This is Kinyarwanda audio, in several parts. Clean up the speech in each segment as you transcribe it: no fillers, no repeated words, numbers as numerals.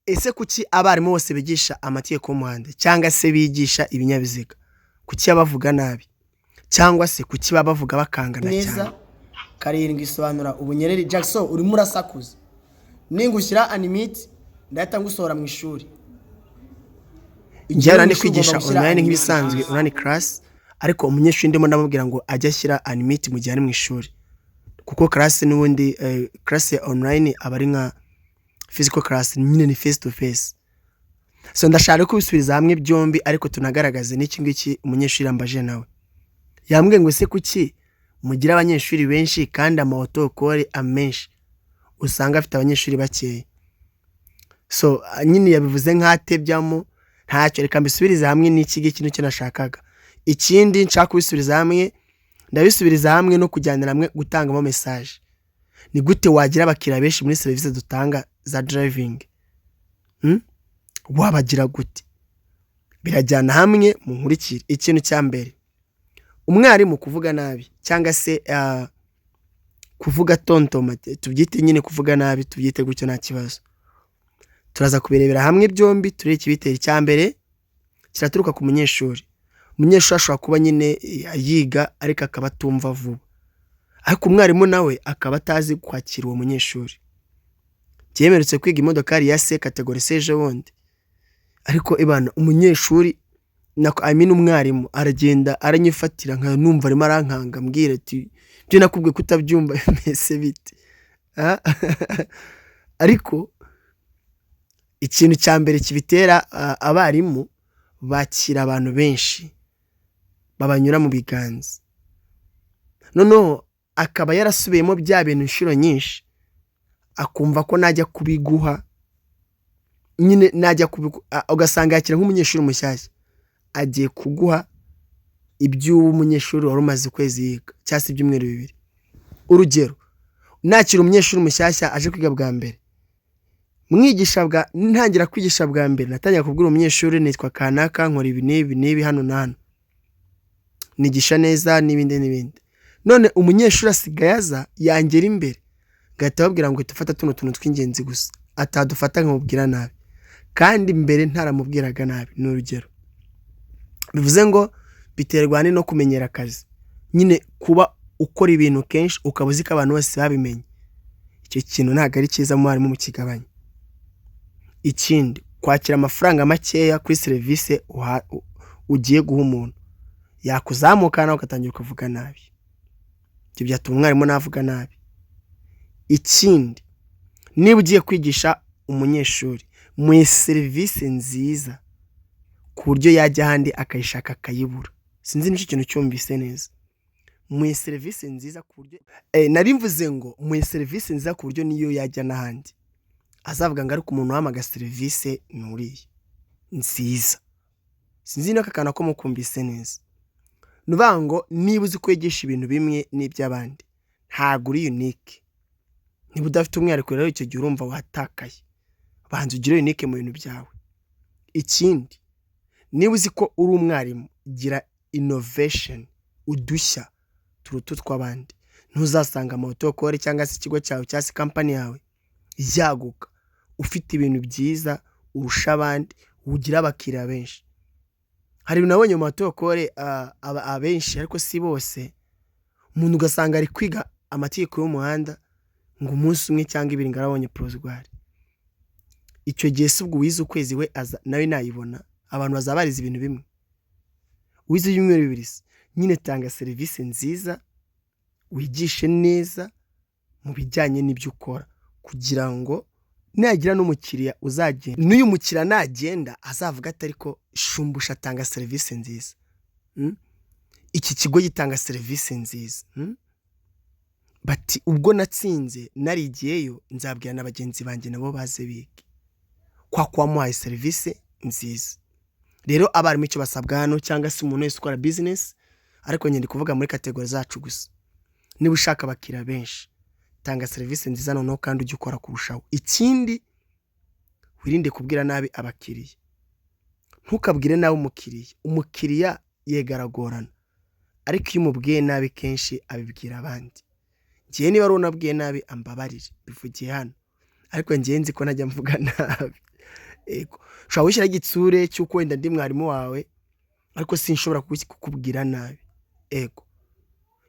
Ese kuki abarimu bose bigisha amategeko y'umuhanda cyangwa se bigisha ibinyabiziga, kuki baba bavuga nabi, cyangwa se kuki baba bavuga bakangana neza cyane? 7 isobanura ubunyereri. Jackson, urimo urasakuza. Ningushyira unmute, ndahita ngusohora mu ishuri. Njyewe Igihe ndi uri mu ishuri ugomba kwigisha gushyira online unmute. nk'ibisanzwe, online class, ariko umunyeshuri ndimo ndamubwira ngo ajye ashyira unmute mu gihe ari mu ishuri, kuko class n'ubundi class ya online aba ari nka physical class nyine, ni face to face. So ndashaka kubisubiza hamwe byombi, ariko tunagaragaze n'iki ngiki umunyeshuri yambaje. Nawe yambwiye ngo: "Ese kuki mugira abanyeshuri benshi kandi ama auto-école amenshi usanga afite abanyeshuri bakeya?" So nyine yabivuze nk'atebyamo. Ntacyo, reka mbisubirize hamwe n'iki ngiki, nicyo nashakaga. Ikindi nshaka kubisubiriza hamwe, ndabisubiriza hamwe no kujyanira hamwe gutangamo message: ni gute wagira abakiriya benshi muri serivisi dutanga za driving? Wabagira gute? Birajyana hamwe, mu nkurikire. Ikintu cya mbere, umwarimu kuvuga nabi cyangwa se kuvuga tontoma, tubyite nyine kuvuga nabi, tubyite gutyo, nta kibazo. Turaza kubirebera hamwe byombi, turebe ikibitera. Icya mbere kiraturuka ku munyeshuri. Umunyeshuri ashobora kuba nyine yiga ariko akaba atumva vuba, ariko umwarimu nawe akaba atazi kwakira uwo munyeshuri. Njyewe kwiga imodokari ya C, catégorie C, ejo bundi, ariko ibana umunyeshuri, I mean umwarimu, aragenda aranyifatira, nka numva arimo arankanga, ambwira ati: "Ibyo nakubwiye kutabyumva mbese bite?" Ariko ikintu cya mbere kibitera, abarimu bakira abantu benshi babanyura mu biganza, noneho akaba yarasubiyemo bya bintu inshuro nyinshi, akumva ko najya kubiguha nyine najya, ugasanga yakira nk'umunyeshuri mushyashya, agiye kuguha iby'umunyeshuri wari umaze ukwezi yiga cyangwa se ibyumweru 2. Urugero, nakira umunyeshuri mushyashya aje kwiga bwa mbere, mwigisha bwa ntangira kwigisha bwa mbere, natangira kubwira umunyeshuri: "Nitwa kanaka, nkora ibi n'ibi n'ibi hano na hano, nigisha neza," n'ibindi n'ibindi. None umunyeshuri asigaye aza, yangera imbere ngahita ababwira ngo: "Ufata tuno tuntu tw'ingenzi gusa." Atadufata nkamubwira nabi, kandi mbere ntaramubwiraga nabi. Ni urugero. Bivuze ngo biterwa no kumenyera akazi nyine, kuba ukora ibintu kenshi ukaba uzi ko abantu bose babimenye. Icyo kintu ntabwo ari cyiza, mwarimu mu kigabanya. Ikindi, kwakira amafaranga makeya kuri serivisi ugiye guha umuntu, yakuzamuka nawe ugatangira ukavuga nabi, ibyo byatuma umwarimu navuga nabi. Ikindi, niba ugiye kwigisha umunyeshuri, muhe serivisi nziza ku buryo yajya ahandi akayishaka akayibura. Sinzi niba icyo kintu cyumvise neza. Muhe serivisi nziza ku buryo, nari mvuze ngo muhe serivisi nziza ku buryo niyo yajya n'ahandi azavuga ngo: "Ariko umuntu wampaga serivisi ni uriya nziza." Sinzi niba aka kantu ko mukumvise neza. Ni ukuvuga ngo niba uzi ko wigisha ibintu bimwe n'iby'abandi, ntabwo uri unique. Niba udafite umwihariko rero, icyo gihe urumva watakaye. Banza ugire unique mu bintu byawe. Ikindi, niba uzi ko uri umwarimu, gira innovation, udushya turuta utw'abandi. Ntuzasanga ama auto-école cyangwa se ikigo cyawe cyangwa se company yawe yaguka ufite ibintu byiza urusha abandi, ugira abakiriya benshi. Hari ibintu nabonye mu ma auto-école abenshi, ariko si bose, umuntu ugasanga ari kwiga amategeko y'umuhanda, ngo umunsi umwe cyangwa 2 ngo arabonye provisoire. Icyo gihe si ubwo uwize ukwezi we aza nawe nayibona? Abantu bazaba barize ibintu bimwe. Uwize ibyumweru 2 se? Nyine tanga serivisi nziza, wigishe neza mu bijyanye n'ibyo ukora, kugira ngo nagira n'umukiriya uzagenda, n'uyu mukiriya nagenda azavuga ati: "Ariko Shumbusha atanga serivisi nziza, iki kigo gitanga serivisi nziza." Bati: "Ubwo natsinze narigiyeyo, nzabwira na bagenzi banjye nabo baze bige," kwa kuba wamuhaye serivisi nziza. Rero abarimu icyo basabwa hano, cyangwa se umuntu wese ukora business, ariko njye ndi kuvuga muri catégorie zacu gusa, niba ushaka abakiriya benshi, tanga serivisi nziza, noneho kandi ujye ukora kurushaho. Ikindi, wirinde kubwira nabi abakiriya. Ntukabwire nabi umukiriya. Umukiriya yego aragorana, ariko iyo umubwiye nabi kenshi abibwira abandi. Ngewe niba ari uwo nabwiye nabi ambabarire, bivugiye hano, ariko ngewe nzi ko ntajya mvuga nabi. Yego, ushobora gushyiraho igitsure cy'uko wenda ndi mwarimu wawe, ariko sinshobora kukubwira nabi. Ego,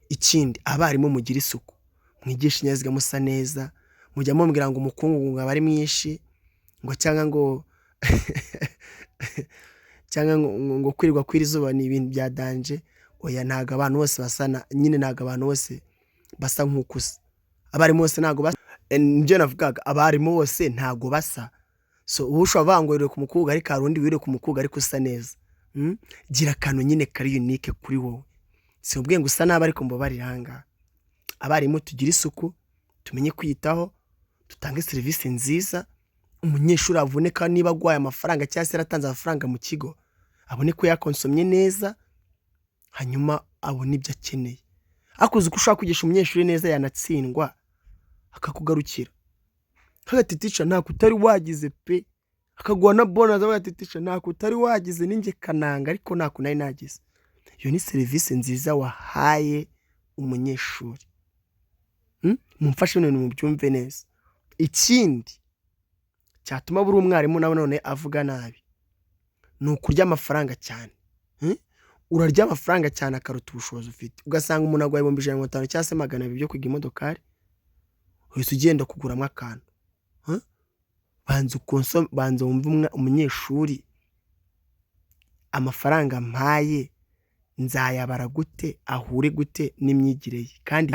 ikindi, abarimu mugira isuku, mwigishe ikinyabiziga musa neza. Mujya mumbwira ngo umukungugu ngo aba ari mwinshi, ngo cyangwa ngo cyangwa ngo kwirirwa kw'iri zuba ni ibintu bya danger. Oya, ntabwo abantu bose basa nyine, ntabwo abantu bose basa nk'uko usa. Abarimu bose ntabwo basa, nibyo navugaga, abarimu bose ntabwo basa. So uba ushobora kuvuga ngo wiriwe ku mukungugu, ariko hari undi wiriwe ku mukungugu ariko usa neza. Gira akantu nyine kari unique kuri wowe. Si ubwiye ngo usa nabi, ariko mbabarire aha ngaha. Abarimu tugire isuku, tumenye kwiyitaho, dutange serivisi nziza. Umunyeshuri avuneka, niba aguhaye amafaranga cyangwa se yaratanze amafaranga mu kigo, abone ko yakonsomye neza, hanyuma abone ibyo akeneye. Ariko uzi ko ushobora kwigisha umunyeshuri neza, yanatsindwa akakugarukira, akavuga ati: "Teacher, ntako utari wagize pe." Akaguha na bonus, avuga ati: "Teacher, ntako utari wagize, ninjye kananga, ariko ntako nari nagize." Iyo ni serivisi nziza wahaye umunyeshuri. Mumfashe bino bintu mubyumve neza. Ikindi cyatuma buri umwarimu nawe none avuga nabi ni ukurya amafaranga cyane. Urarya amafaranga cyane akaruta ubushobozi ufite, ugasanga umuntu aguha 150,000 cyangwa se 200 byo kwiga imodokari, uhita ugenda kuguramo akantu. Banza ukonsome, banza wumve umunyeshuri: amafaranga mpaye nzayabara gute, ahure gute n'imyigire ye? Kandi